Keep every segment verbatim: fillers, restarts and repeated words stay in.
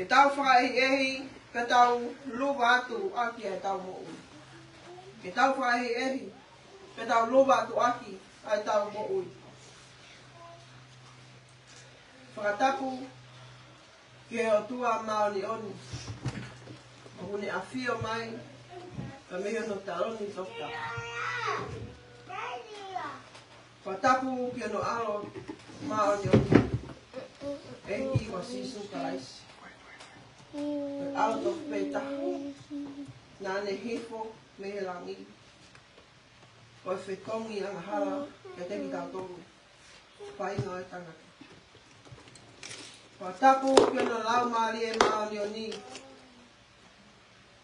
Tau fakaʻehiʻehi, pea tau luva atu ʻaki ʻa ʻetau moʻui. Ke tau fakaʻehiʻehi, pea tau luva atu ʻaki ʻa ʻetau moʻui. Fakatapu ki he ʻOtua māʻoniʻoni, ʻoku ne ʻafio mai, ka mei hono taloni tokotā. Fakatapu ki hono ʻAlo māʻoniʻoni, ʻEiki ko Sīsū Kalaisi. Ko e ʻAlo tofu pē taha, naʻa ne hifo mei he langi, ko e fetongi angahala kiate kitautolu, faʻahinga ʻo e tangata. Fakatapu ki hono Laumālie Māʻoniʻoni,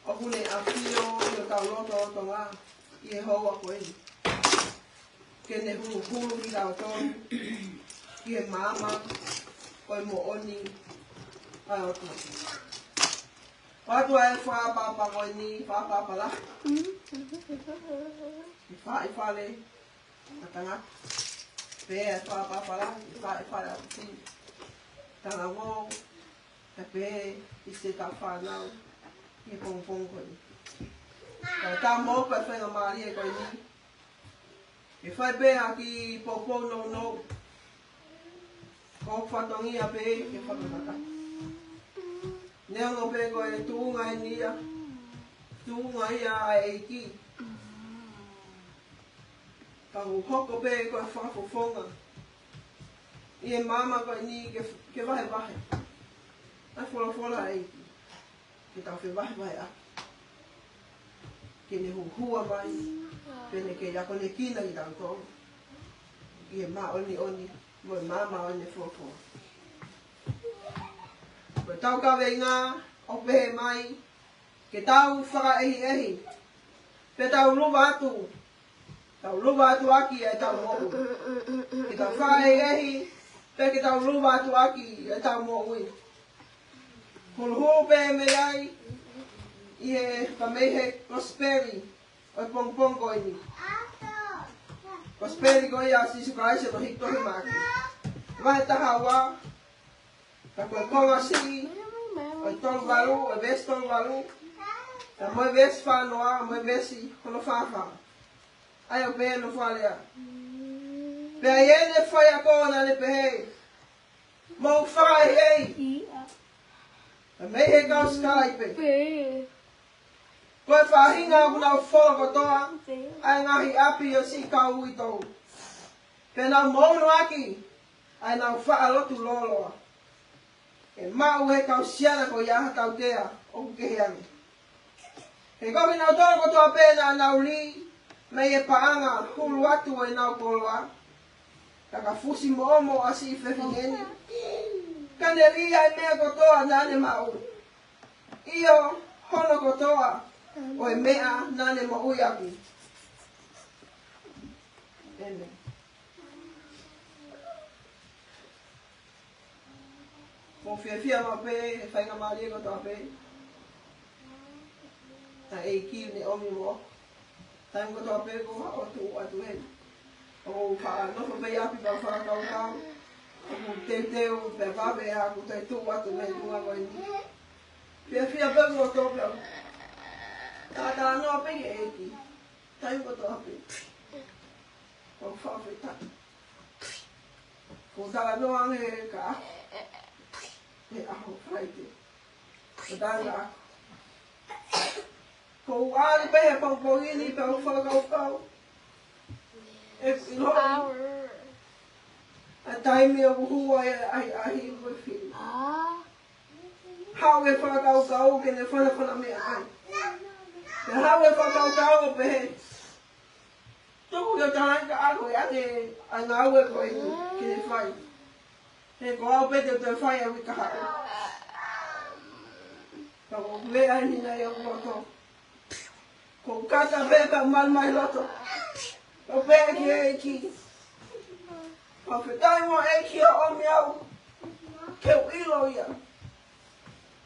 ʻoku ne ʻafio ʻi hotau lotolotonga ʻi he houa ko eni, ke ne huluhulu kitautolu ki he maama ʻo e moʻoni ʻa e ʻOtua. ʻOatu ʻa e fakaʻapaʻapa ko eni, fakaʻapaʻapa lahi, ʻi he fale ʻa e tangata. Pea ʻe fakaʻapaʻapa lahi ʻi he fale ʻa e fefine, talangofua, pea pehē ki siʻetau fānau ʻi he pongipongi ko eni. Ka tau moʻo pē ʻa e faingamālie ko eni ke fai pē ha kiʻi poupou nounou. Ko hoku fatongia pē ke fakamatala. Neongo pē ko e tuʻunga eni ia, tuʻunga ia ʻa e ʻEiki, ka ʻoku hoko pē ko e fakafofonga ʻi he maama ko eni ke, ke vahevahe ʻa e folofola ʻa e ʻEiki, ke tau fevahevaheʻaki, ke ne huhua mai, pea ne kei akonekina kitautolu ʻi he māʻoniʻoni mo e maama ʻo ʻene folofola. Ko ʻetau kaveinga ʻoku pehē mai, ke tau fakaʻehiʻehi, pea tau luva atu, tau luva atu ʻaki ʻetau moʻui. Ke tau fakaʻehiʻehi, pea ke tau luva atu ʻaki ʻetau moʻui. Huluhulu pē mei ai, ʻi he, ka mei he kosipeli ʻo e pongipongi ko eni. Kosipeli ko ia ʻa Sīsū Kalaisi ʻi he tohi Maʻake, vahe taha ua, ka ko e konga siʻi ʻo e tolu valu, ʻo e veesi tolu valu, ka mo e veesi fā noa, mo e veesi hono fā fā. ʻA ia ʻoku pehē hono fakalea: Pea ʻi heʻene faiako naʻa ne pehē, mou fakaʻehiʻehi, ka mei he kau sikalaipe, ko e faʻahinga ʻoku nau folo kotoa ʻa e ngaahi ʻapi ʻo siʻi kau uitou, pea nau mouno ʻaki ʻa ʻenau faʻa lotu lōloa, ʻe maʻu ʻe he kau siana ko ia ha tautea ʻoku kehe ange. He ko kinautolu kotoa pē naʻa nau lī mei he paʻanga hulu atu ʻo ʻenau koloa, ka ka fusi moʻomo ʻa siʻi fefine ni, ka ne lī ʻa e meʻa kotoa naʻa ne maʻu, ʻio, hono kotoa ʻo e meʻa naʻa ne moʻui ʻaki. ʻĒmeni. Mou fiefia maʻu pē he faingamālie kotoa pē naʻe ʻEiki ne ʻomi mo taimi kotoa pē ko ʻeku tuʻu atu heni. ʻOku ou faʻa nofo pē ʻi ʻapi pea u fakakaukau, ʻoku teuteu pē vave ʻa ʻeku toe tuʻu atu mei he tuʻunga ko eni. Fiefia pē ʻoku ou toe pē ʻo talanoa pē ki he ʻEiki taimi kotoa pē. ʻOku ou fakafetaʻi. ʻOku ou talanoa ange ka he ʻaho Falaite, ʻo talanoa. ʻOku ou ʻalu pē he pongipongi ni pea u fakakaukau, ʻe ʻilo ʻa e taimi ʻoku hū ai ʻa e ʻahiʻahi mo e fili. Haʻu e fakakaukau ke ne fanafana meʻakai. Pea haʻu e fakakaukau ʻo pehē, tuku ke u talaange ka ʻoku ʻi ai ʻa e ngāue ko eni ke ne fai. He ko au pē te u toe fai ʻa e uike kahaʻu. Ka ʻoku ou lea ʻeni ʻi hoku loto. ʻOku ou kata pē pea u malu mai loto. ʻO pehē ki he ʻEiki, fakafetaʻi mo e ʻEiki ʻo ʻomi au ke u ʻilo ia,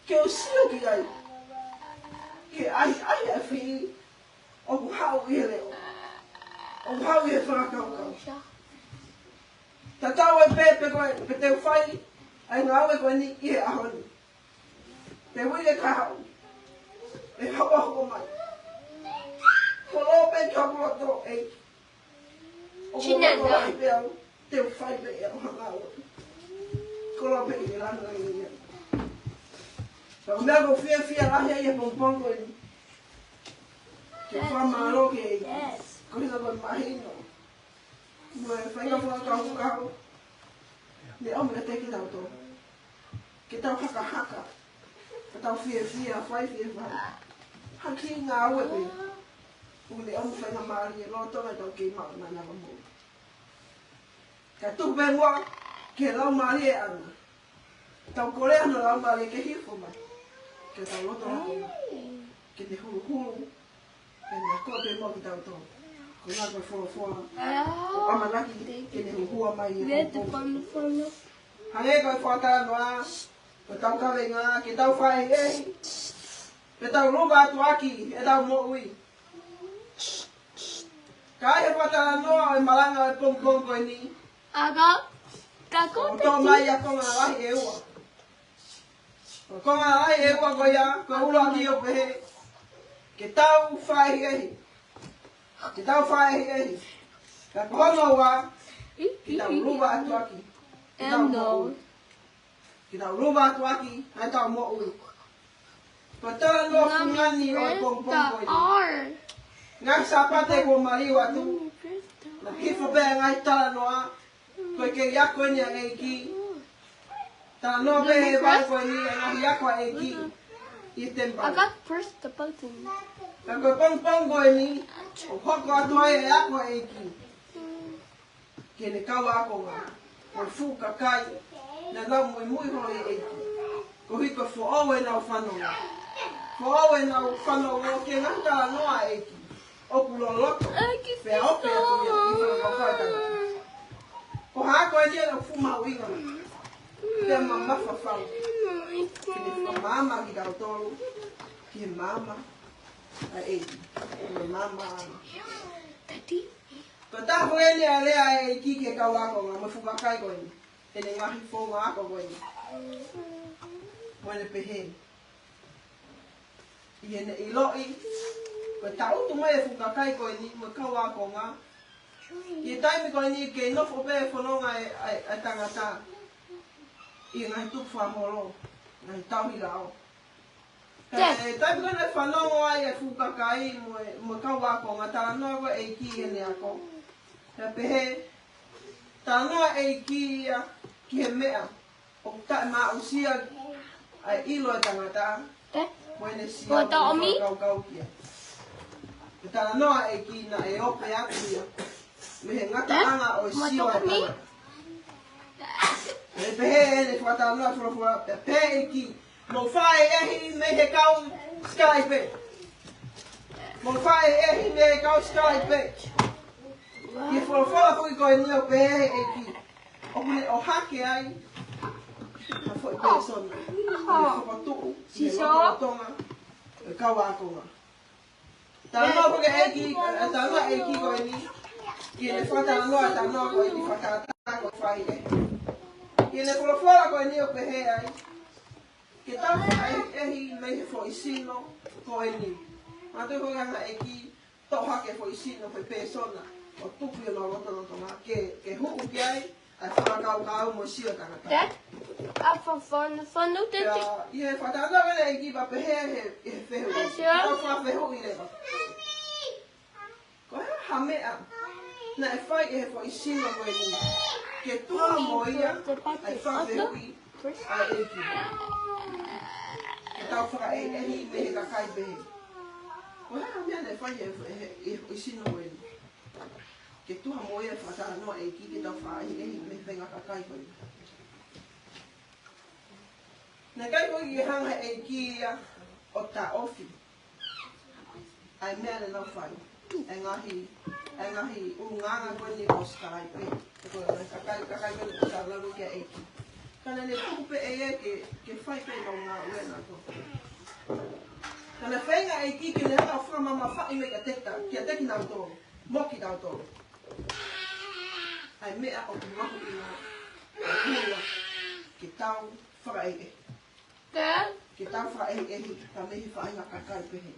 ke u sio ki ai, ke ʻahiʻahi ʻa e fili ʻoku haʻu ʻi he leʻo, ʻoku haʻu ʻi he fakakaukau. Tatau ai pē pe ko e, pe te u fai ʻa e ngāue ko eni ʻi he ʻaho ni. Te ui ke ka haʻu. ʻE haʻu ʻo hoko mai. Holo pē ki hoku loto, ʻEiki. ʻOku ou loto lahi pē au, te u fai pē ʻe au ha ngāue. Koloa pē ʻi he lanu ai ia. Ka ko e meʻa ʻoku ou fiefia lahi ai he pongipongi ko eni. Ke fakamālō ki he ʻEiki. Ko e hā ko e mahino. Mo e faʻahinga fakakaukau. Ne ʻomi kiate kitautolu. Ke tau hakahaka. Ke tau fiefia, fai fiefia. Hangē ko e ngāue pē. ʻOku ne ʻomi faingamālie lolotonga ʻetau kei maʻu ʻa e nāunau moʻui. Ka tuku pē muʻa ki he Laumālie ʻaʻana. Tau kole ʻa hono Laumālie ke hifo mai. Ke tau loto hake. Ke ne huluhulu. Ke ne ako pē muʻa kitautolu. Ko e ngaahi folofola. ʻOku ʻamanaki ke ne huhuʻi mai e Let the fun fun. Hangē ko e fakatalanoa, ko ʻetau kavenga, ke tau fai ʻe he, ke tau luva atu ʻaki ʻetau moʻui. Ka ʻi he fakatalanoa ʻo e malanga ʻo e pongipongi ko eni, Aga, ka ko ʻoku te tō mai ʻa e konga lahi ʻe ua. Ko e konga lahi ʻe ua ko ia, ko e ʻuluaki ʻoku pehē, ke tau fai ʻe he, ke tau fai ʻe he. Ka ko hono ua, ke tau luva atu ʻaki ʻetau moʻui. Ke tau luva atu ʻaki ʻetau moʻui. Ko e talanoa fungani ʻo e pongipongi ko eni. Ngaahi Sāpate kuo maliu atu, naʻe hifo pē ngaahi talanoa, ko e kei ako eni ʻa e ʻEiki. Talanoa pē he vahe ko eni, ngaahi ako ʻa e ʻEiki ʻi he temipale. Ka ko e pongipongi ko eni, ʻoku hoko atu ai e ako ʻa e ʻEiki ki heʻene kau ākonga, mo e fuʻu kakai naʻa nau muimui holo ʻi he ʻEiki. Koeʻuhi ko e foʻou ʻenau fanongo. Foʻou ʻenau fanongo ki he ngaahi talanoa ʻa e ʻEiki. ʻOku loloto, pea ope atu ia ʻi he fakakaukau ʻa e tangata. Ko e ako eni ʻoku fuʻu mahuʻinga. Pea mamafa fau. Ke ne fakamaama kitautolu ki he maama ʻa e ʻEiki. Ki he maama ʻaʻana. Ko e taha foki eni ʻa e lea ʻa e ʻEiki ki he kau ākonga mo e fuʻu kakai ko eni. ʻEne ngaahi founga ako ko eni. Mo ʻene pehē. ʻI heʻene ʻiloʻi, ko e tangutu mai e fuʻu kakai ko eni, mo e kau ākonga. ʻI he taimi ko eni kei nofo pē fononga e, e, e tangata. ʻI he ngaahi tukufakaholo, ngaahi tauhi lao. Ka ʻi he taimi ko ē naʻe fanongo ai e fuʻu kakai mo e, mo e kau ākonga, talanoa ko ē ʻEiki ʻi heʻene ako. Naʻe pehē, talanoa ʻEiki ia ki he meʻa ʻoku taʻemaʻusia ʻa e ʻilo e tangata, mo ʻene sio mo e fakakaukau ki ai. Ko e talanoa ʻEiki naʻe ope atu ia mei he ngataʻanga ʻo e sio ʻa e tangata. ʻE pehē ʻene fakatalanoa folofola, pea pehē ʻEiki, mou fakaʻehiʻehi mei he kau Skype. Mou fakaʻehiʻehi mei he kau Skype. Ki he folofola foki ko eni ʻoku pehē ʻEiki, ʻoku ne ʻohake ai ha foʻi pēsona. ʻOku ne fokotuʻu ʻi he lotolotonga e kau ākonga. Talanoa foki ʻEiki, talanoa ʻEiki ko eni, ki heʻene fakatalanoa, talanoa ko eni fakatātā ko e fai ē. Ki heʻene folofola ko eni ʻoku pehē ai, ke tau fakaʻehiʻehi mei he foʻi sino ko eni. Mātuʻa ko e ngaahi ʻEiki, toʻo hake foʻi sino, foʻi pēsona, ʻo tuku ʻi hono lotolotonga, ke, ke huʻu ki ai ʻa e fakakaukau mo e sio ʻa e tangata. Dad, a fa-, fon-, fonu te Pea, ʻi he fakatalanoa ko ē ʻa e ʻEiki pea pehē he, he fehuʻi. Yes, sir. Tau fakafehuʻi leva. Ko e hā ha meʻa naʻe fai ʻe he foʻi sino ko eni ke tuha mo ia ʻa e fakafehuʻi ʻa e ʻEiki. Ke tau fakaʻehiʻehi mei he kakai pehē. Ko e hā ha meʻa naʻe fai ʻe he, he, he foʻi sino ko eni ke tuha mo ia e fakatalanoa ʻa e ʻEiki ke tau fakaʻehiʻehi mei he faʻahinga kakai ko eni. Naʻe ʻikai foki ke hanga ʻe he ʻEiki ia ʻo taʻofi ʻa e meʻa naʻa nau fai. ʻA e ngaahi, ʻa e ngaahi ʻulungaanga ko eni ʻo Skype. Ko e kakai, kakai ko eni ʻoku talanoa ki ai e ʻEiki. Ka naʻa ne tuku pē ʻe ia ke, ke fai pē ʻenau ngāue ʻanautolu. Ka naʻe feinga e ʻEiki ke ne hanga ʻo fakamamafaʻi mai kiate kita, kiate kinautolu, mo kitautolu, ʻa e meʻa ʻoku mahuʻinga, ʻoku mahuʻinga ke tau fakaʻehiʻehi. Dad, Ke tau fakaʻehiʻehi, ka mei he faʻahinga kakai pehē.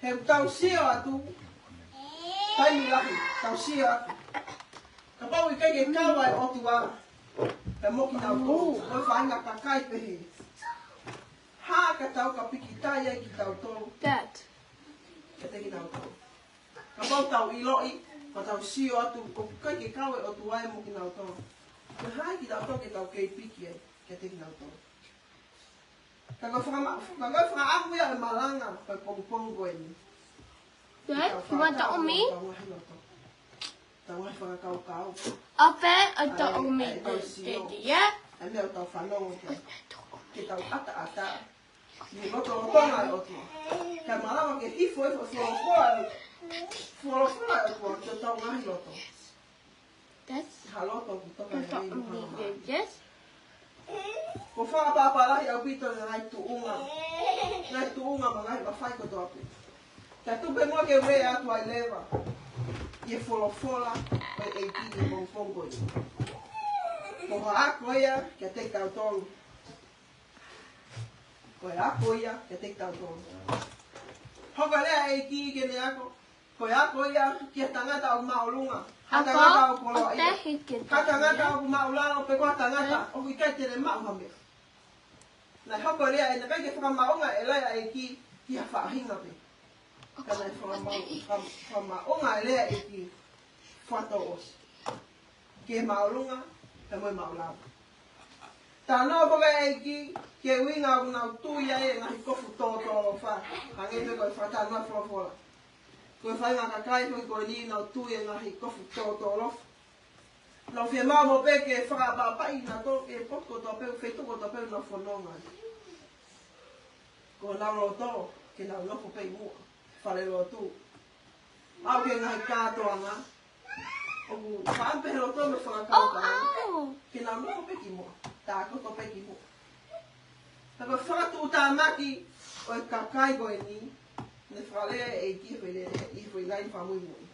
He ʻoku tau sio atu, taimi lahi, tau sio atu. Kapau ʻikai ke kau ai ʻOtua, pea mo kinautolu, mo e faʻahinga kakai pehē. Hā ka tau ka pikitai ai kitautolu. That. Kiate kinautolu. Kapau tau ʻiloʻi, ka tau sio atu, ʻoku ʻikai ke kau e ʻOtua ia mo kinautolu. Ko e hā kitautolu ke tau kei piki ai, kiate kinautolu. Ka ko e fakama-, ka ko e fakaʻamu ia e malanga, ko e pongipongi ko eni. Dad, you want to eat me? Tau ngaahi loto. Tau ngaahi fakakaukau. Ope, ʻai, ʻai, ʻai, tau sio. Daddy, yeah? ʻAi meʻa ʻoku tau fanongo ki ai. Ke tau ʻataʻatā. Ni loto o Tonga e ʻOtua. Kae malava ke hifo e folofola. Folofola e ʻOtua ki hotau ngaahi loto. That's Ha loto ʻoku toka that's he not me, mo ha. Yes. Ko e fakaʻapaʻapa lahi ʻaupito e ngaahi tuʻunga. Ngaahi tuʻunga mo e ngaahi mafai kotoa pē. Ka tuku pē muʻa ke u lea atu ai leva. ʻI he folofola, ʻo e ʻEiki ʻi he pongipongi ko ia. Ko ha ako ia, kiate kitautolu. Ko e ako ia, kiate kitautolu. Hoko e lea ʻEiki ke ne ako. Ko e ako ia, ki ha tangata ʻoku māʻolunga. Ha tangata ʻoku koloaʻia. Ha tangata ʻoku māʻulalo, pe ko ha tangata ʻoku ʻikai te ne maʻu ha meʻa. Naʻe hoko e lea, ʻe naʻe ʻikai ke fakamaʻunga e lea ʻEiki, ki ha faʻahinga pē. Ka naʻe fakama-, faka-, fakamaʻunga e lea ʻEiki, fakatouʻosi. Ki he māʻolunga, pea mo e māʻulalo. Talanoa ko e ʻEiki, ki he ʻuhinga ʻoku nau tui ai e ngaahi kofu tōtōlofa. Hangē pē ko e fakatalanoa folofola. Ko e faʻahinga kakai, ko e ko eni nau tui e ngaahi kofu tōtōlofa. Nau fiemaʻu mo pē ke fakaʻapaʻapaʻi nautolu ki he potu kotoa pē, feituʻu kotoa pē nau fononga ai. Ko honau loto, ke nau nofo pē ʻi muʻa, fale lotu. Aʻu ki he ngaahi kātoanga. ʻOku faʻa pehē loto mo e fakakaukau. Oh, oh. Ke nau nofo pē ki muʻa. Tākoto pē ki muʻa. Ka ko e fakatuʻutāmaki ʻo e kakai ko eni, ne fakalea e ʻEiki he foʻi lea, ʻi he foʻi laine fakamuimui.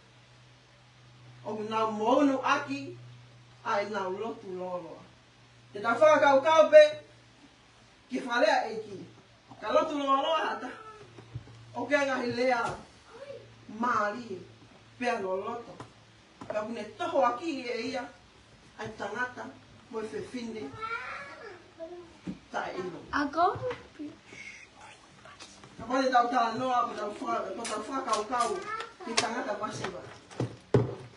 ʻOku nau mounuʻaki ʻa ʻenau lotu lōloa. Te tau fakakaukau pē ki he fakalea ʻEiki. Ka lotu lōloa ha taha. ʻOku ʻi ai e ngaahi lea mālie, pea loloto. Pea ʻoku ne tohoakiʻi ʻe ia ʻa e tangata mo e fefine taʻeʻilo. Ako. Kapau te tau talanoa, ko ʻetau faka-, ko ʻetau fakakaukau ki he tangata masiva.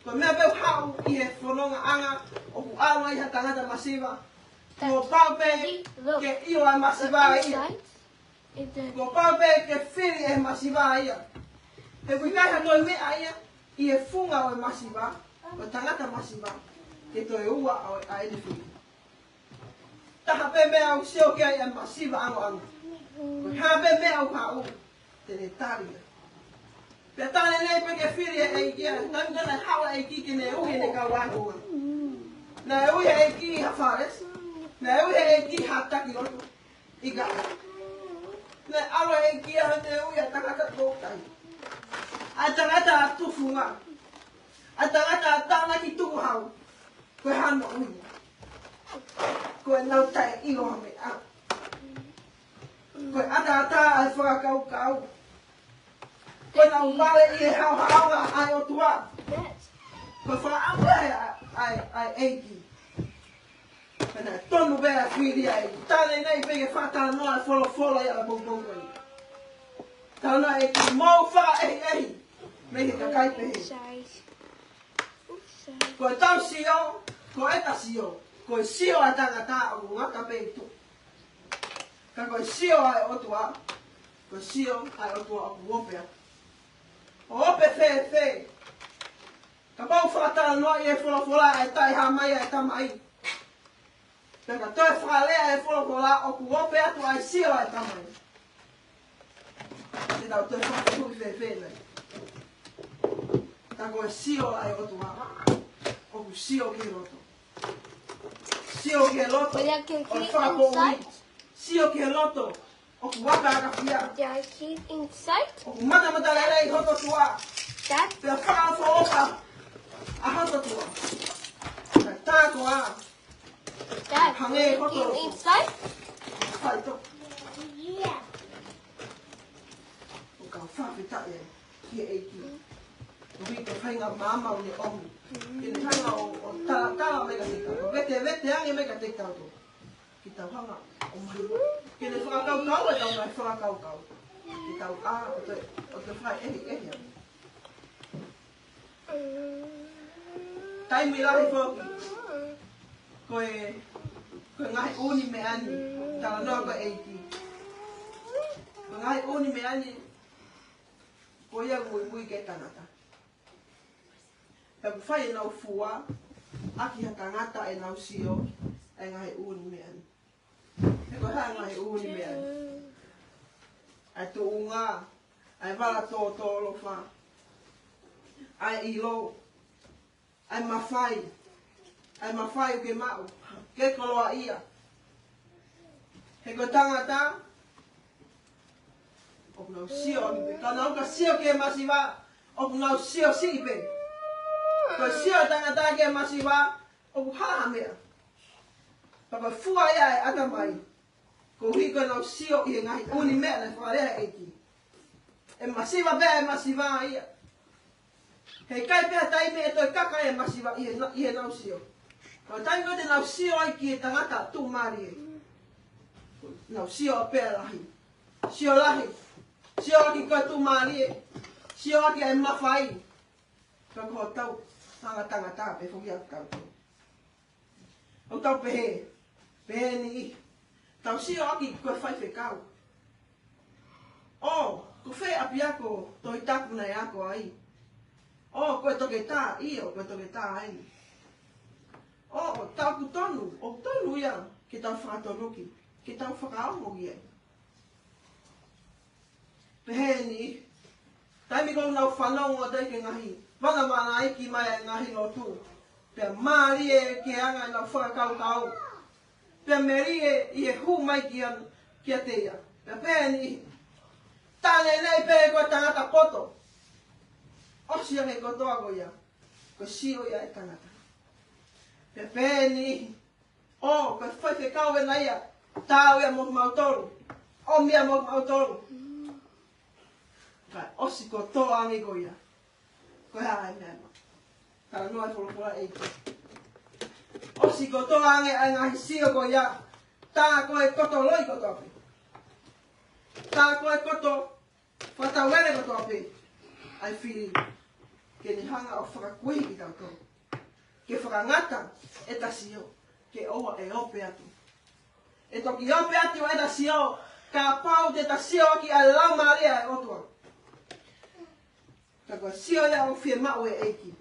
Ko e meʻa pē ʻoku haʻu ʻi he fonongaʻanga ʻoku ʻalu ai ha tangata masiva. Kuo pau pē ke ʻilo ʻa e masiva ia. Kuo pau pē ke fili ʻe he masiva ia. He ʻoku ʻikai ha toe meʻa ia ʻi he funga ʻo e masiva, ʻo e tangata masiva, ke toe ua ʻa ʻene fili. Taha pē meʻa ʻoku sio ki ai e masiva ʻangoʻango. Ko e hā pē meʻa ʻoku haʻu, te ne tali ia. Pea tā lelei pē ke fili e ʻEiki ia, naʻe ʻikai ke ne haʻu e ʻEiki ke ne ui ʻene kau ākonga. Naʻe ui e ʻEiki ha Fālesi, naʻe ui e ʻEiki ha taki lotu. ʻIkai. Naʻe ʻalu e ʻEiki ia ʻo ne ui ʻa e tangata toutai. ʻA e tangata tufunga. ʻA e tangata tānaki tukuhau. Ko e hā hono ʻuhinga? Ko ʻenau taʻeʻilo ha meʻa. Ko e ʻataʻatā ʻa e fakakaukau. Ko ʻenau vale ʻi he haohaoa ʻa e ʻOtua. Ko e fakaʻamu ʻa e, ʻa e, ʻa e ʻEiki. Pea naʻe tonu pē ʻa e fili ai. Tā lelei pē ke fakatalanoa e folofola ia ʻa e pongipongi ko eni. Talanoa e ʻEiki, mou fakaʻehiʻehi mei he kakai pehē. Ko ʻetau sio, ko ʻeta sio, ko e sio ʻa e tangata ʻoku ngata pē ʻi tuʻa. Ka ko e sio ʻa e ʻOtua, ko e sio ʻa e ʻOtua ʻoku ope atu. ʻO ope fēfē? Kapau fakatalanoaʻi e folofola ʻa e taʻehāmai ʻa e Tamai. Pea ka toe fakalea e folofola ʻoku ope atu ʻa e sio ʻa e Tamai. Te tau toe fakafehuʻi fēfē nai? Ka ko e sio ʻa e ʻOtua, ʻoku sio ki he loto. Sio ki he loto, ʻoku fakapoʻuli. Sio ki he loto, ʻoku akaakafia. ʻOku matamatalelei hoto tuʻa. Pea fakaʻofoʻofa ʻa hoto tuʻa. Ka tā koā, hangē hoto loto. Faitoʻo. ʻOku ou fakafetaʻi ai ki he ʻEiki. ʻOku ʻi ai e faʻahinga maama ʻoku ne ʻomi. Ke ne hanga ʻo, ʻo talatala mai kiate kitautolu. Vetevete ange mai kiate kitautolu. Ke tau hanga ʻo maʻu. Ke ne fakakaukau ʻetau ngaahi fakakaukau. Ke tau ʻā, ʻo te, ʻo te fai ʻehiʻehi ange. Taimi lahi foki. Ko e, ko e ngaahi ʻū meʻa ni, talanoa ko e ʻEiki. Ko e ngaahi ʻū meʻa ni, ko ia muimui ki he tangata. He ʻoku fai ʻenau fua, ʻaki ha tangata ʻenau sio, ʻa e ngaahi ʻū meʻa ni. He ko e hā e ngaahi ʻū meʻa ni? ʻA e tuʻunga, ʻa e vala tōtōlofa, ʻa e ʻilo, ʻa e mafai, ʻa e mafai ʻoku ke maʻu, ke koloaʻia. He ko e tangata, ʻoku nau sio ʻaki pē, ka nau ka sio ki he masiva, ʻoku nau sio siʻi pē. Ko e sio e tangata ki he masiva, ʻoku hā ha meʻa. Pea ko e fua ia e ʻatamai. Koeʻuhi ko ʻenau sio ʻi he ngaahi ʻū meʻa naʻe fakalea ʻe he ʻEiki. ʻE masiva pē ʻa e masiva ia. Heʻikai pē ha taimi ʻe toe kaka e masiva ʻi he na-, ʻi heʻenau sio. Ko e taimi ko ē te nau sio ai ki he tangata tuʻumālie. Nau sio pē ʻa e lahi. Sio lahi. Sio ʻaki ko e tuʻumālie. Sio ʻaki ʻa e mafai. Ka ko hotau anga tangata pē foki ʻa kitautolu. ʻOku tau pehē, pehē ni, tau sio ʻaki ko e faifekau. ʻŌ, ko fē ʻapiako Tohi Tapu naʻe ako ai? ʻŌ, ko e toketā, ʻio, ko e toketā eni. ʻŌ, ʻoku totonu, ʻoku totonu ia ke tau fakatonuki, ke tau fakaongo ki ai. Pehē ni, taimi ko ē ʻoku nau fanongo atu ai ki he ngaahi vanavanaiki mai ʻa e ngaahi lotu. Pea mālie ki he anga ʻenau fakakaukau. Pea melie ʻi he hū mai ki an-, kiate ia. Pea pehē ni, tā neʻineʻi pē ko e tangata poto. ʻOsi ange kotoa ko ia. Ko e sio ia e tangata. Pea pehē ni, ʻō, ko e faifekau ena ia, taau ia mo kimautolu, ʻomi ia mo kimautolu. Kae ʻosi kotoa ange ko ia. Ko e hā e meʻa ena? Talanoa e folofola ʻEiki. ʻOsi kotoa ange ʻa e ngaahi sio ko ia, tā ko e koto loi kotoa pē. Tā ko e koto fakatauele kotoa pē ʻa e fili ke ne hanga ʻo fakakuihi kitautolu. Ke fakangata ʻeta sio, ke ʻoua ʻe ope atu. ʻE toki ope atu ʻeta sio, kapau te ta sio ʻaki ʻa e Laumālie ʻa e ʻOtua. Ka ko e sio ia ʻoku fiemaʻu ʻe he ʻEiki.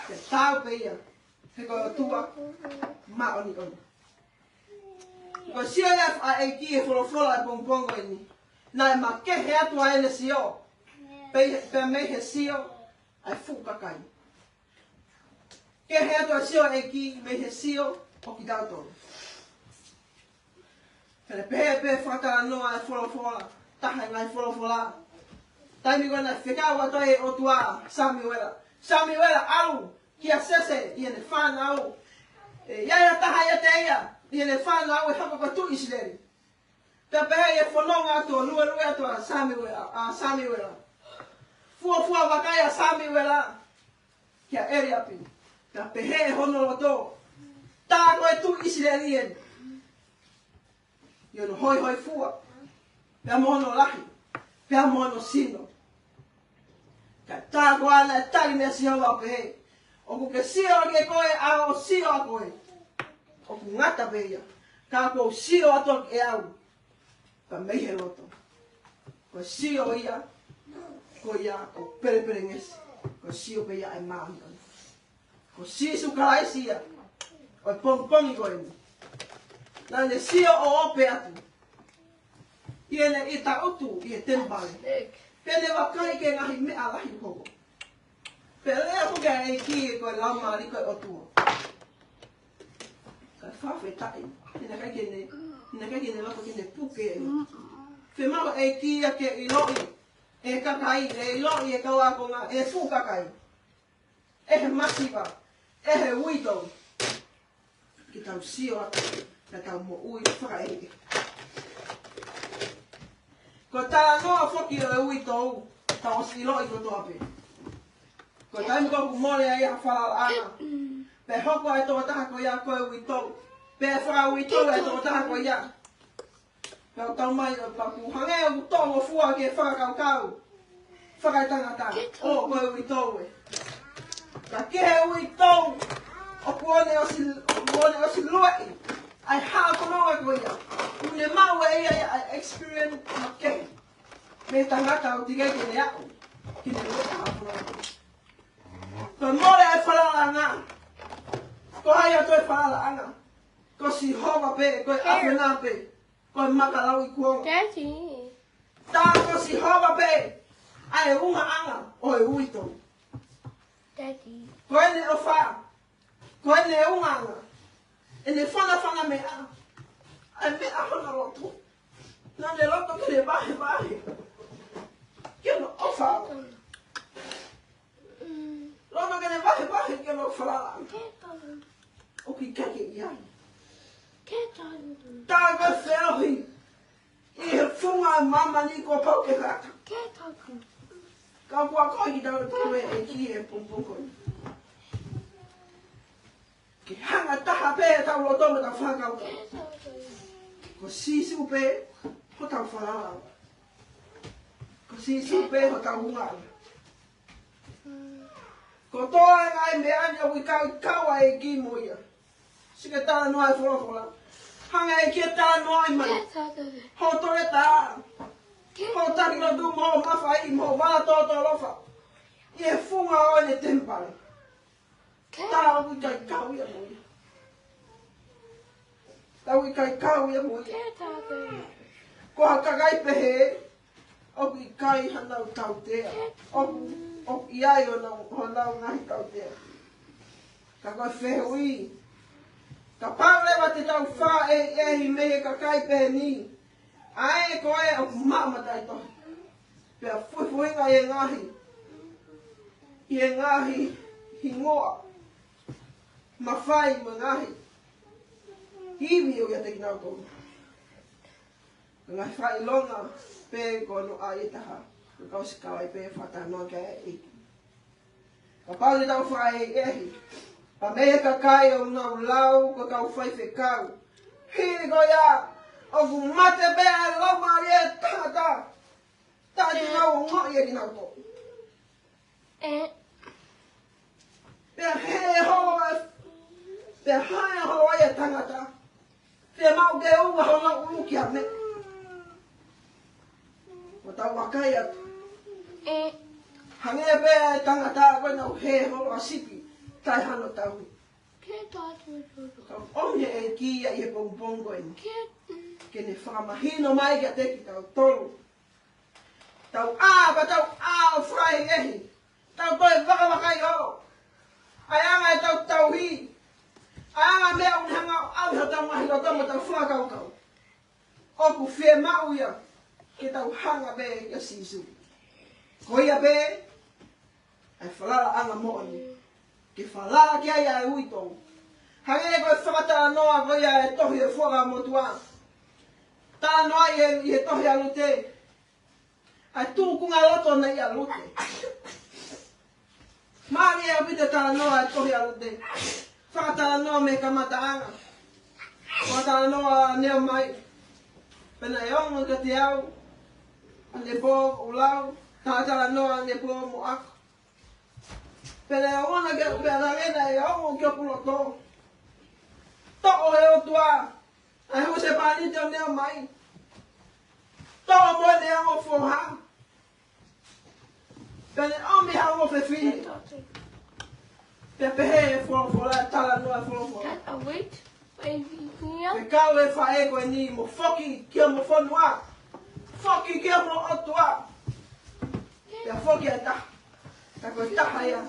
Ke taau pē ia, he ko e ʻOtua māʻoniʻoni. Ko e sio ia ʻa e ʻEiki he folofola ʻa e pongipongi ko eni. Naʻe makehe atu ʻa ʻene sio. Pea, pea mei he sio ʻa e fuʻu kakai. Kehe atu ʻa e sio ʻa e ʻEiki mei he sio ʻo kitautolu. Pea pehē pē fakatalanoa e folofola, taha e ngaahi folofola. Taimi ko ē naʻe fekau atu ai e ʻOtua ʻa Samiuela. Samiuela, ʻalu kia Sese ʻi heʻene fānau. ʻE ʻi ai ha taha ʻiate ia ʻi heʻene fānau ʻe hoko ko e tuʻi ʻIsileli. Pea pehē ʻi he fononga atu ʻo luelue atu ʻa Samiuela, ʻa Samiuela. Fuofua vakai ʻa Samiuela kia ʻEliapi. Pea pehē ʻe hono loto, tā ko e tuʻi ʻIsileli eni. ʻI hono hoihoifua, pea mo hono lahi, pea mo hono sino. Kae tā ko ena e tali meia Sihova ʻo pehē, ʻoku ke sio ʻaki koe ʻa hoʻo sio ʻa koe. ʻOku ngata pē ia, ka ʻoku ou sio atu ʻe au. Pea mei he loto. Ko e sio ia, ko ia ʻoku pelepelengesi. Ko e sio pē ia ʻa e māʻoniʻoni. Ko Sīsū Kalaisi ia ʻo e pongipongi ko eni. Naʻa ne sio ʻo ope atu ʻi heʻene ʻita ʻutu ʻi he temipale. Pea ne vakai ki he ngaahi meʻa lahi ʻoku hoko. Pea lea foki ʻa e ʻEiki ko e Laumālie ko e ʻOtua. Kae fakafetaʻi. He naʻe ʻikai ke ne, he naʻe ʻikai ke ne loto ke ne puke. Fiemaʻu ʻe he ʻEiki ia ke ʻiloʻi ʻe he kakai, ʻe ʻiloʻi ʻe he kau ākonga, ʻe he fuʻu kakai, ʻe he masiva, ʻe he uitou. Ke tau sio atu, ke tau moʻui fakaʻehiʻehi. Ko e talanoa foki ʻo e uitou, tau ʻosi ʻiloʻi kotoa pē. Ko e taimi ko ē ʻoku mole ai ha falalaʻanga, pea hoko ʻa e tokotaha ko ia ko e uitou, pea fakauitou ʻa e tokotaha ko ia. Pea ʻoku tau mai ʻo paku hangē ʻoku toʻo mo fua ke fakakaukau fakaetangata. ʻŌ, ko e uitou ē. Ka ki he uitou, ʻoku ʻo ne ʻosi, ʻoku ʻo ne ʻosi lueʻi ʻa e hā ko ē ko ia. ʻOku ne maʻu ʻe ia ʻa e experience makehe mei he tangata ʻoku teʻeki ke ne aʻu ki he lueʻi hā ko ē. Ko e mole ʻa e falalaʻanga. Ko hai ʻa e toe falalaʻanga? Ko Sihova pē, ko e ʻAfiona pē. Ko e maka lauikuonga. Daddy. Tā ko Sihova pē ʻa e ungaʻanga ʻo e uitou. Daddy. Ko ʻene ʻofa, ko ʻene ungaʻanga, ʻene fanafana meʻa, ʻa e meʻa hono loto. Naʻa ne loto ke ne vahevahe ki hono ʻofa. Loto ke ne vahevahe ki hono falalaʻanga. ʻOku ʻikai ke ʻi ai. Tā ko e feohi ʻi he funga māmani kuo pau ke ngata. Ka ʻoku akoʻi kitautolu ʻe he ʻEiki he pongipongi ko eni ke hanga taha pē ʻetau loto mo ʻetau fakakaukau. Ko Sīsū pē hotau falalaʻanga. Ko Sīsū pē hotau ungaʻanga. Kotoa e ngaahi meʻa ni ʻoku ʻikai kau ʻa e ʻEiki mo ia. Sio ki he talanoa ʻa e folofola. Hanga ʻe he ʻEiki ʻo talanoaʻi mai hoʻo toletā, hoʻo taki lotu mo hoʻo mafai mo hoʻo vala tōtōlofa ʻi he funga ʻo ʻene temipale. Tā ʻoku ʻikai kau ia mo ia. Tā ʻoku ʻikai kau ia mo ia. Ko ha kakai pehē, ʻoku ʻikai hanau tautea. ʻOku, ʻoku ʻi ai honau, honau ngaahi tautea. Ka ko e fehuʻi, kapau leva te tau fakaʻehiʻehi mei he kakai pehē ni, ʻa ē ko ē ʻoku maʻu mataʻitohi, pea fuefuenga ʻi he ngaahi, ʻi he ngaahi hingoa, mafai mo e ngaahi ivi ʻoku ʻiate kinautolu. Ngaahi fakaʻilonga pē ko hono ʻai ʻe taha, ko e kau sikawai pē fakatalanoa ki ai ʻEiki. Kapau te tau fakaʻehiʻehi, pea mei he kakai ʻoku nau lau ko e kau faifekau, hili ko ia ʻoku mate pē ʻa e laumālie ʻo e tangata, tā te nau ongoʻi ʻe kinautolu. ʻE. Pea hē holo ai, pea hē holo ai ʻa e tangata. Pea maʻu ke unga hono ʻulu ki ha meʻa. Mo tau vakai atu. ʻE. Hangē pē ʻa e tangata ko ē naʻe hē holo ʻa e sipi, taʻe hano tauhi. Ka ʻomi ʻe he ʻEiki ia ʻi he pongipongi ko eni ke ne fakamahino mai kiate kitautolu. Tau ʻā, pea tau ʻā ʻo fakaʻehiʻehi. Tau toe vakavakai holo ʻa e anga ʻetau tauhi, ʻa e anga e meʻa ʻoku ne hanga ʻo ʻave hotau ngaahi loto mo ʻetau fakakaukau. ʻOku fiemaʻu ia ke tau hanga pē kia Sīsū. Ko ia pē ʻa e falalaʻanga moʻoni ke falala ki ai ʻa e uitou. Hangē ko e fakatalanoa ko ia ʻa e tohi ʻo e Fuakava Motuʻa. Talanoa ʻi he, ʻi he tohi ʻa Lute. ʻA e tūkunga loto naʻe ʻia Lute. Mālie ʻaupito e talanoa ʻa e tohi ʻa Lute. Fakatalanoa mei he kamataʻanga. Fakatalanoa ʻa Neomai. Pea naʻe ongo kiate au ʻa Nepo ʻo lau. Fakatalanoa ʻa Nepo mo ʻAko. Pea naʻe ʻoua naʻa ke, pea naʻe ongo ki hoku loto. Toʻo ʻe he ʻOtua ʻa e husepāniti ʻo Neomai. Toʻo mo ʻene ongo foha. Pea ne ʻomi ha ongo fefine. Pea pehē ʻe he folofola, talanoa ʻa e folofola. Fekau ʻe he faʻē ko eni mo foki ki homo fonua. Foki ki homo ʻOtua. Pea foki ʻa e taha. Ka ko e taha ia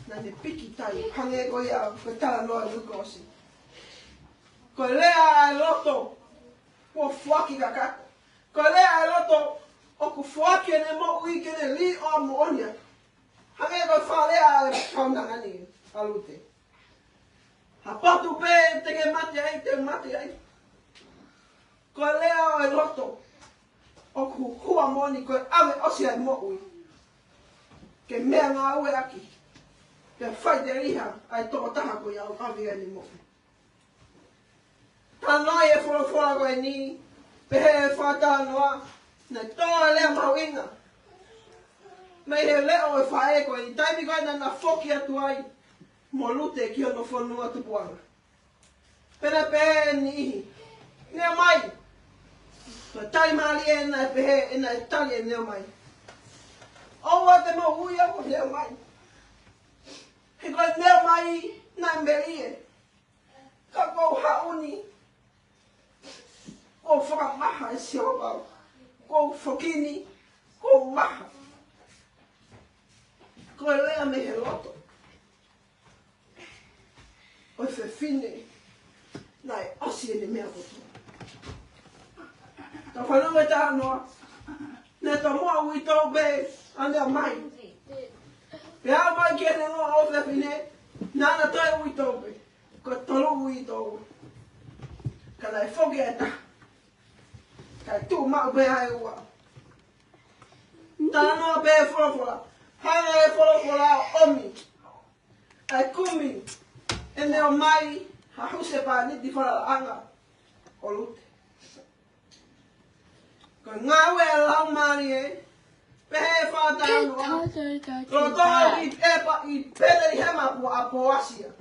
naʻa ne piki tai. Hangē ko ia ko e talanoa ʻa Luke ʻosi. Ko e lea ʻa e loto kuo foaki kakato. Ko e lea ʻa e loto ʻoku foaki ʻene moʻui ke ne liʻoa moʻoni atu. Hangē ko e fakalea ʻa e kaunanga ni ʻa Lute. Ha potu pē te ke mate ai, te u mate ai. Ko e lea ʻa e loto ʻoku hua moʻoni ko e ʻave ʻosi ʻa e moʻui ke meʻangāueʻaki, pea faʻiteliha ʻa e tokotaha ko ia ʻoku ʻave ʻene moʻui. Talanoa ʻa e folofola ko eni, pehē ʻe he fakatalanoa, naʻe tō ʻa e lea mahuʻinga mei he leʻo ʻo e faʻē ko eni, taimi ko ē naʻa na foki atu ai mo Lute ki hono fonua tupuʻanga. Pea naʻe pehē ʻe he niʻihi, "Neo mai." Ko e tali mālie naʻe pehē, ʻe naʻe tali ʻe neo mai, "ʻOua te mou ui au ko neo mai. He ko e neo mai naʻe melie. Ka ʻoku ou haʻu ni, ʻoku ou fakamaha ʻe Sihova. ʻOku ou foki ni, ʻoku ou maha." Ko e lea mei he loto ʻo e fefine naʻe ʻosi ʻene meʻa kotoa. Ka fanongo e talanoa, naʻe tomuʻa uitou pē ʻa neo mai. Pea aʻu mai ki heʻene ongo ʻofefine, naʻa na toe uitou pē. Ko e tolu uitou. Ka naʻe foki ʻa e taha, kae tuʻu maʻu pē ʻa e ua. Talanoa pē ʻa e folofola, hanga ʻe he folofola ʻo ʻomi ʻa e kumi ʻe neo mai ha husepāniti falalaʻanga ʻo Lute. Ko e ngāue ʻa e Laumālie, pehē ʻe he fakatalanoa, loto ʻi ʻEpa-, ʻi Petelihema ʻa Poasi ia.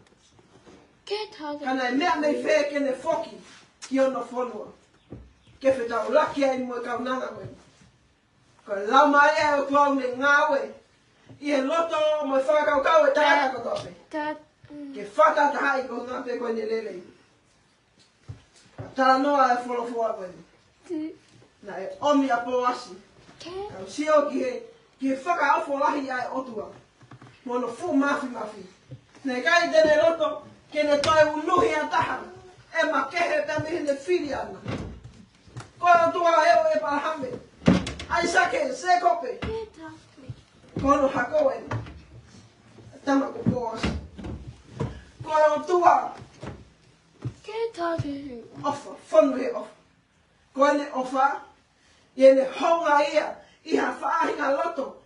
Ka naʻe meʻa mei fē ke ne foki ki hono fonua ke fetaulaki ai mo e kaunanga ko ē? Ko e Laumālie ʻo e ʻOtua ʻoku ne ngāue ʻi he loto mo e fakakaukau ʻo e tangata kotoa pē, ke fakatahaʻi ko e ngaahi pē ko ʻene lelei. Talanoa ʻa e folofola ko eni, naʻe ʻomi ʻa Poasi, ka u sio ki he, ki he fakaofo lahi ʻa e ʻOtua mo hono fuʻu māfimafi. Naʻe ʻikai te ne loto ke ne toe unuhi ha taha ʻe makehe pea mei heʻene fili ʻana. Ko e ʻOtua ē ʻo ʻĒpalahame, ʻAisake, Sēkope. Ko hono hako eni. Tama ko Poasi. Ko e ʻOtua ʻofa, fonu he ʻofa. Ko ʻene ʻofa, ʻi heʻene hounga ia ʻi ha faʻahinga loto,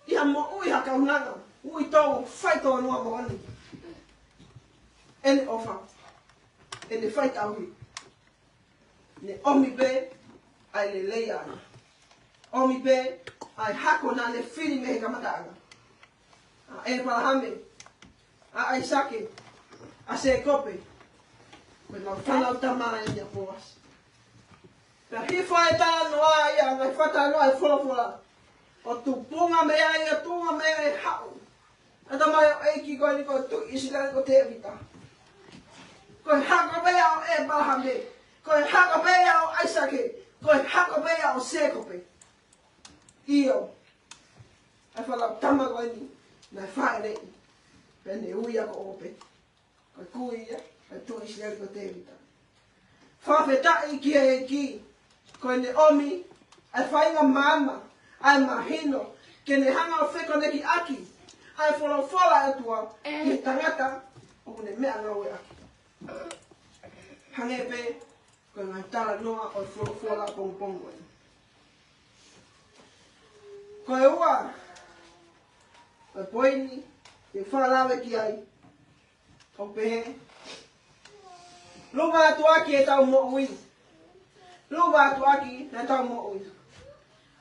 ʻi ha moʻui, ha kaunanga, uitou, faitoʻo noa moʻoni. ʻEne ʻofa, ʻene faitauhi, ne ʻomi pē ʻa e lelei ʻana. ʻOmi pē ʻa e hako naʻa ne fili mei he kamataʻanga. ʻA ʻĒpalahame, ʻa ʻAisake, ʻa Sēkope, ko ʻenau fānau tama eni ʻa Poasi. Pea hifo e talanoa ia, ngaahi fakatalanoa ʻa e folofola, ʻo tupunga mei ai, ʻo tuʻunga mei ai e haʻu ʻa e tamaioʻeiki ko eni ko e Tuʻi ʻIsileli ko Tēvita. Ko e hako pē ia ʻo ʻĒpalahame, ko e hako pē ia ʻo ʻAisake, ko e hako pē ia ʻo Sēkope. ʻIo, ʻa e fānau tama ko eni naʻe fāʻeleʻi, pea ne ui ia ko ʻŌpeti. Ko e kui ia ʻa e Tuʻi ʻIsileli ko Tēvita. Fakafetaʻi ki he ʻEiki, ko ʻene ʻomi ʻa e faʻahinga maama, ʻa e mahino, ke ne hanga ʻo fekonekiʻaki ʻa e folofola ʻa e ʻOtua ki he tangata ʻoku ne meʻangāueʻaki. Hangē pē ko e ngaahi talanoa ʻo e folofola pongipongi ko eni. Ko e ua ʻo e poini te u fakalave ki ai, ʻoku pehē, luva atu ʻaki ʻetau moʻui. Luva atu ʻaki ʻetau moʻui.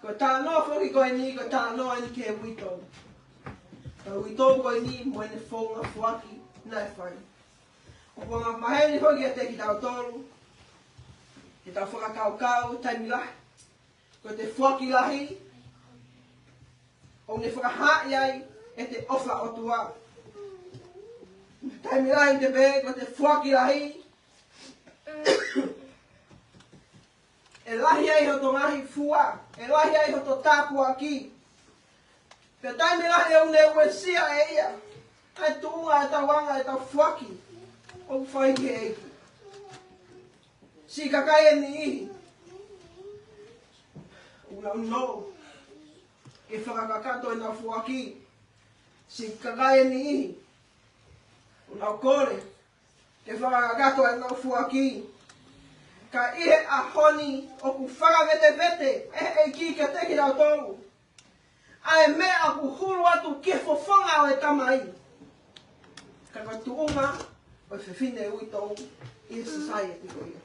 Ko e talanoa foki ko eni, ko e talanoa eni ki he uitou. Ko e uitou ko eni mo ʻene founga foaki naʻe fai. ʻOku ou angamaheni foki kiate kitautolu ke tau fakakaukau taimi lahi. Ko ʻete foaki lahi, ʻoku ne fakahaaʻi ai ʻete ʻofa ʻOtua. Taimi lahi te pē, ko ʻete foaki lahi, ʻe lahi ai hoto ngaahi fua, ʻe lahi ai hoto tāpuaki. Pea taimi lahi ʻoku ne uesia ʻe ia ʻa e tuʻunga ʻetau anga ʻetau foaki ʻoku fai ki he ʻEiki. Siʻi kakai ʻe niʻihi ʻoku nau nofo ke fakakakato ʻenau foaki. Siʻi kakai ʻe niʻihi ʻoku nau kole ke fakakakato ʻenau foaki. Ka ʻi he ʻaho ni ʻoku fakavetevete ʻe he ʻEiki kiate kitautolu ʻa e meʻa ʻoku hulu atu ki he fofonga ʻo e Tamai. Ka ko e tuʻunga ʻo e fefine uitou ʻi he society ko ia.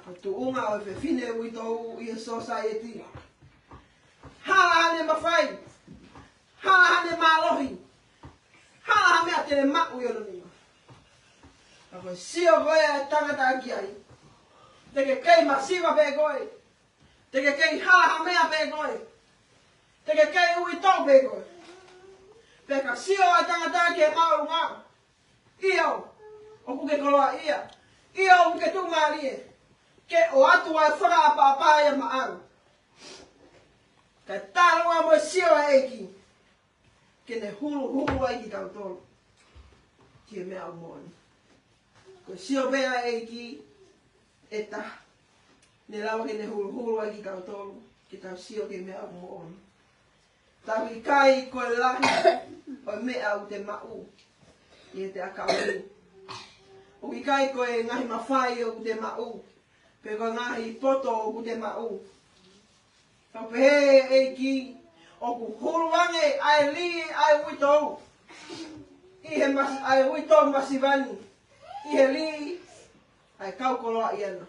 Ko e tuʻunga ʻo e fefine uitou ʻi he society. Hala haʻane mafai. Hala haʻane mālohi. Hala ha meʻa te ne maʻu ʻi hono nima. Ka ko e sio ko ē ʻa e tangata ki ai, te ke kei masiva pē koe. Te ke kei hala ha meʻa pē koe. Te ke kei uitou pē koe. Pea ka sio ʻa e tangata ki he māʻolunga, ʻio, ʻoku ke koloaʻia. ʻIo, ʻoku ke tuʻumālie. Ke ʻoatu ʻa e fakaʻapaʻapa ia maʻau. Ka tālunga mo e sio ʻa e ʻEiki ke ne huluhulu ai kitautolu ki he meʻa ʻoku moʻoni. Ko e sio pē ʻa e ʻEiki ʻe taha, ne lava ke ne huluhulu ai kitautolu ke tau sio ki he meʻa ʻoku moʻoni. Tau ʻikai ko e lahi ʻo e meʻa ʻoku te maʻu ʻi heʻete ʻakauni. ʻOku ʻikai ko e ngaahi mafai ʻoku te maʻu, pe ko e ngaahi poto ʻoku te maʻu. Ka ʻoku pehē ʻe he ʻEiki, ʻoku hulu ange ʻa e lī ʻa e uitou ʻi he mas-, ʻa e uitou masiva ni ʻi he lī ʻa e kau koloaʻia na.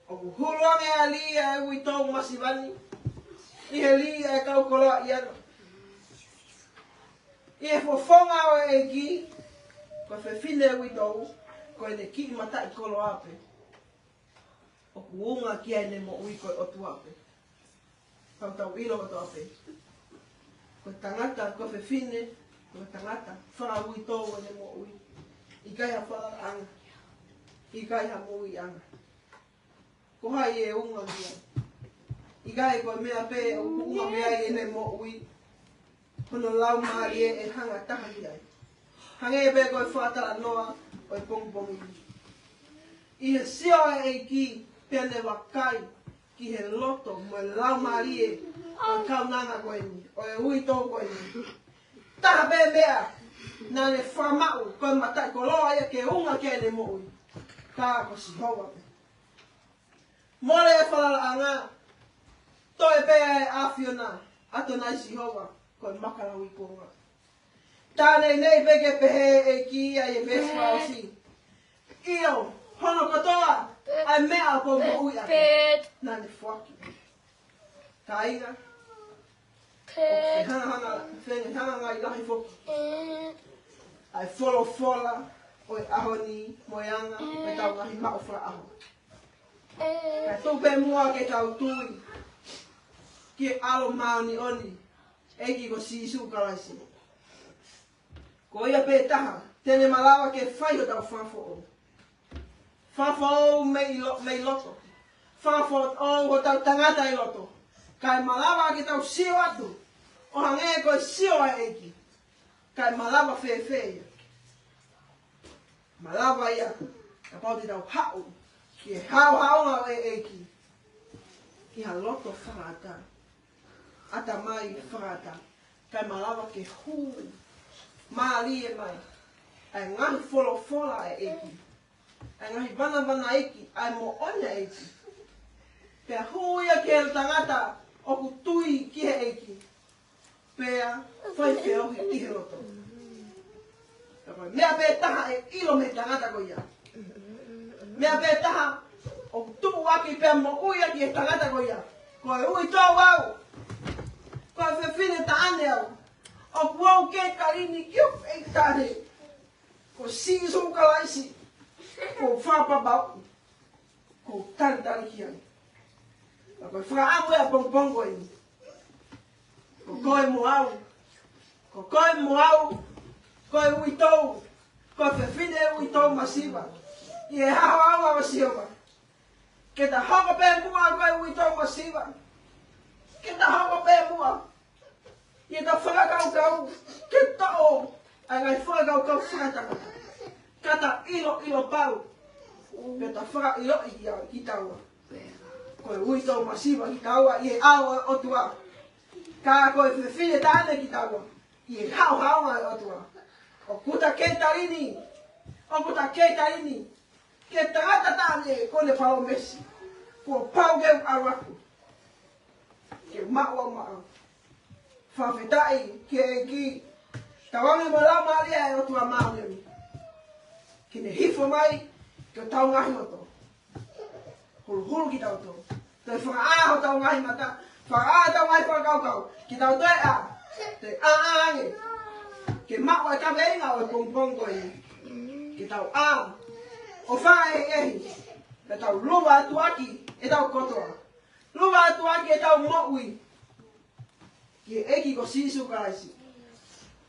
ʻOku hulu ange ʻa e lī ʻa e uitou masiva ni ʻi he lī ʻa e kau koloaʻia na. ʻI he fofonga ʻo e ʻEiki, ko e fefine uitou ko ʻene kiʻi mataʻikoloa pē ʻoku unga ki ai ʻene moʻui ko e ʻOtua pē. Tau tau ʻilo kotoa pē. Ko e tangata, ko e fefine, ko e tangata fakauitou ʻene moʻui. ʻIkai ha falalaʻanga, ʻikai ha moʻuiʻanga. Ko hai ʻe unga ki ai? ʻIkai ko e meʻa pē ʻoku unga ki ai ʻene moʻui, hono laumālie ʻe hanga taha ki ai. Hangē pē ko e fakatalanoa ʻo e pongipongi ni. ʻI he sio ʻa e ʻEiki pea ne vakai ki he loto mo e laumālie ʻo e kaunanga ko eni, ʻo e uitou ko eni. Taha pē meʻa naʻa ne fakamaʻu, ko e mataʻikoloa ia ke unga ki ai ʻene moʻui. Ka ko Sihova pē. Mole e falalaʻanga, toe pē ʻa e ʻAfiona, ʻAtonai Sihova, ko e maka lauikuonga. Tā neʻineʻi pē ke pehē ʻe he ʻEiki ʻi he veesi fakaʻosi. ʻIo, hono kotoa ʻa e meʻa ʻoku ou moʻui ʻaki, naʻa ne foaki. Kāinga, ʻoku fehangahanga, fehangahanga lahi foki ʻa e folofola ʻo e ʻaho ni mo e anga ʻo ʻetau ngaahi maʻu fakaʻaho. Ka tuku pē muʻa ke tau tui ki he ʻAlo māʻoniʻoni, ʻEiki ko Sīsū Kalaisi. Ko ia pē taha te ne malava ke fai hotau fakafoʻou. Fakafoʻou mei lo-, mei loto. Fakafoʻou hotau tangata ʻi loto. Kae malava ke tau sio atu ʻo hangē ko e sio ʻa e ʻEiki. Kae malava fēfē ia? Malava ia kapau te tau haʻu ki he haohaoa ʻo e ʻEiki ʻi ha loto fakaʻatā, ʻatamai fakaʻatā, kae malava ke hū mālie mai ʻa e ngaahi folofola ʻa e ʻEiki, ʻa e ngaahi vanavanaiki ʻa e moʻoni ʻa e ʻEiki. Pea hū ia ki he tangata ʻoku tui ki he ʻEiki, pea fai feohi ʻi he loto. Ka ko e meʻa pē taha ʻe ʻilo mei he tangata ko ia. Meʻa pē taha ʻoku tuʻuaki pea moʻui ʻaki ʻe he tangata ko ia. Ko e uitou au. Ko e fefine taʻane au. ʻOku ou kei tali ni ki hoku ʻEiki taʻane, ko Sīsū Kalaisi, ko e fakapapau ʻoku ou talitali ki ai. Ka ko e fakaʻamu ʻa e pongipongi ko eni, ko koe mo au, ko koe mo au, ko e uitou, ko e fefine uitou masiva ʻi he haohaoa ʻo Sihova. Ke ta hoko pē muʻa ko e uitou masiva. Ke ta hoko pē muʻa ʻi heʻeta fakakaukau ke toʻo ʻa e ngaahi fakakaukau fakatangata, ka ta ʻiloʻilo pau, pea ta fakaʻiloʻi ia kitaua ko e uitou masiva kitaua ʻi he ʻao ʻo e ʻOtua. Ka ko e fefine taʻane kitaua ʻi he haohaoa ʻo e ʻOtua. ʻOku ta kei tali ni, ʻoku ta kei tali ni Ke tangata taʻane ko ʻene palōmesi. Kuo pau ke u ʻalu atu. Ke maʻu au maʻau. Fakafetaʻi ki he ʻEiki. Tauange mo e Laumālie ʻa e ʻOtua Māʻoniʻoni. Ke ne hifo mai ki hotau ngaahi loto. Huluhulu kitautolu. Toe fakaʻā hotau ngaahi mata. Fakaʻā hotau ngaahi fakakaukau. Ke tau toe ʻā. Toe ʻā ange. Ke maʻu e kaveinga ʻo e pongipongi ko eni. Ke tau ʻā. ʻO fakaʻehiʻehi. Ke tau luva atu ʻaki ʻetau kotoa. Luva atu ʻaki ʻetau moʻui. Ki he ʻEiki ko Sīsū Kalaisi.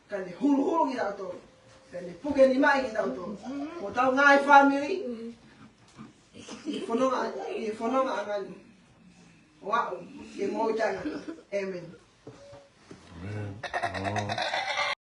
Ka ne huluhulu kitautolu. Ka ne puke nimaʻi kitautolu. Ko hotau ngaahi fāmili. ʻI he fononga, ʻi he fononga ʻanga ni. ʻO aʻu ki he moʻui taʻengata. ʻĒmeni. ʻĒmeni. ʻŌ.